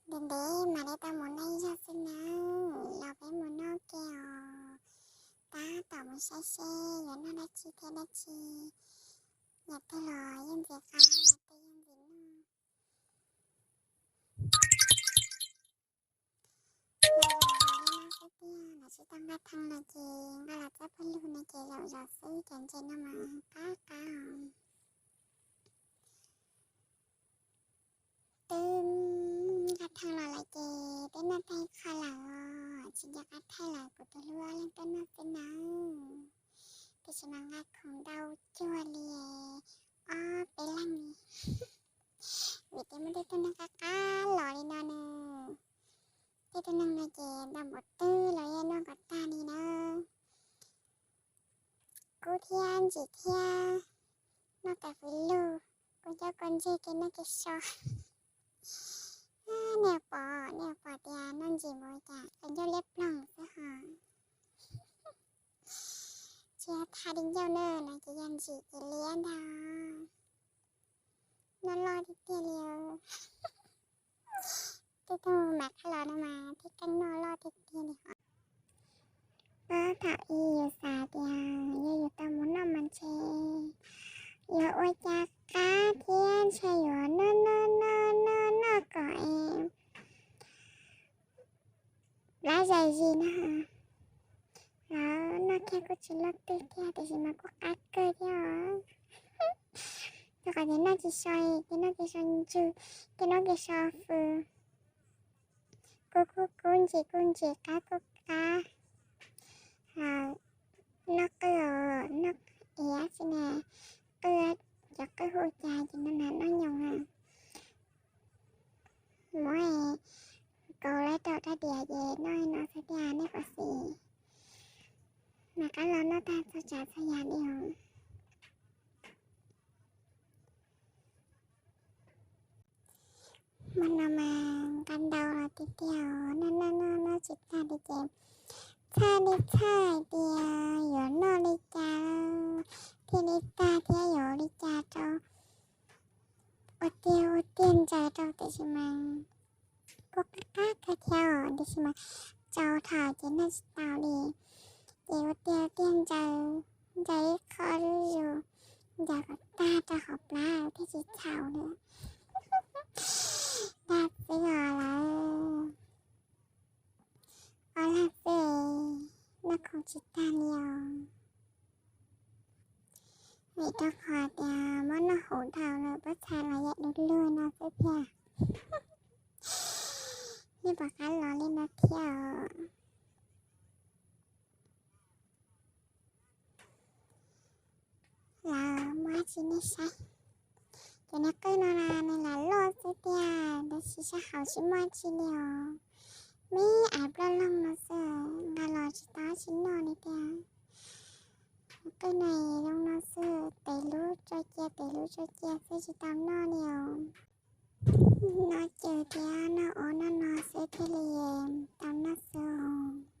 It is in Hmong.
Ntev ntev mas de tau mus noj ib zaug xwb nawb, los peb mus noj ke os. Tab tom mus saib seb yuav noj dab tsi thiab dab tsi. Yam twg los yeej ntxiv qab, yam twg yeej ntxiv noj. Los li no xwb tiag, lawv tsis tau nqa thee los ces nqa los txawb pawg lug no ces zaum zov xwb, cov ntses no mas qab qab os. Twb nqa thee los lawm ces twb noj tag ib qho lawm os, tsis nco qab thaij lawm, kuv tus hlub ob leeg tuaj noj xwb nawb. Tiam sis mas nqa khoom ntau cuag li ob peb leeg li, vim tias muaj tej tug neeg qab qab los li no na. Tej tug neeg no ces ntau npaum twg los yeej noj kom tag li na. Kub thiab ntsim thiab, noj tas fwv lug, kua ncauj kua ntseg kev noj kev so. Nej pom, nej pom tias noj ntsim mus cas kua ncauj liab ploog xwb hos. Tsis yog tha di ncauj na, no ces yog ntsim ces liab ntag. Noj loj tiag tiag li. Tej tug mam qab los no mas tej keeb noj loj tiag tiag li os. Tab tom ib yus xav tias yog yus tau mus noj mas ntshe yuav ua cas qab thiab ntshe yuav noj noj noj noj noj kom es plab zais zis na. Lawv noj kiag kuj tsis loj twg thiab tiam sis mas kuj qab kawg thiab os. Rau qhov tias noj tsis so, ces noj kev so ntsws, ces noj kev so fws. Kub kuj kub, ntsim kuj ntsim, qab kuj qab. Noj qwj, noj iav xwb na, qwj, cov qwj hu cas ces no na noj nyoos na. Muab kaus lawv rau rab diav ces noj no xwb tiag nej pom xis. Mas qab los noj tag txhua tsav txhua yam li os. Hmo no mas nqa ntau los tiag tiag os, noj noj noj noj tsis tag li ces txhawj li txhawj hais tias yuav noj li cas thiaj li tag thiab yuav ua li cas rau ua tiag ua tiag ntsaws rau tiam sis mas kuj qab qab kawg thiab os, tiam sis mas tsaus dhau ces noj tsis tau li. Ces ua tiag tiag ntsaws, ntsaws ib qho zuj zus, ntsaws kom tag rau hauv plab thiaj tsis txhaum li. Dag xwb os lawv. Ob leeg xwb, noj khoom tsis tag li os. Vim rau qhov tias muab noj huv dhau lawm, pob txha los yam du lug no xwb thiab. Nej pom qab los li no thiab os. Lawv muab dab tsi nej saib. Cov niag qwj no na nws lam loj xwb tiag, tab sis sab hauv tsis muaj dab tsi li os. Me aiv ploj loog no xwb, nqa los tsis tau dab tsi noj li tiag. Qwj no zoo no xwb, tes lub tso cia tes lub tso cia xwb tsis tau noj li os. Noj cawv thiab noj ub noj no xwb thiaj li tau noj xwb os.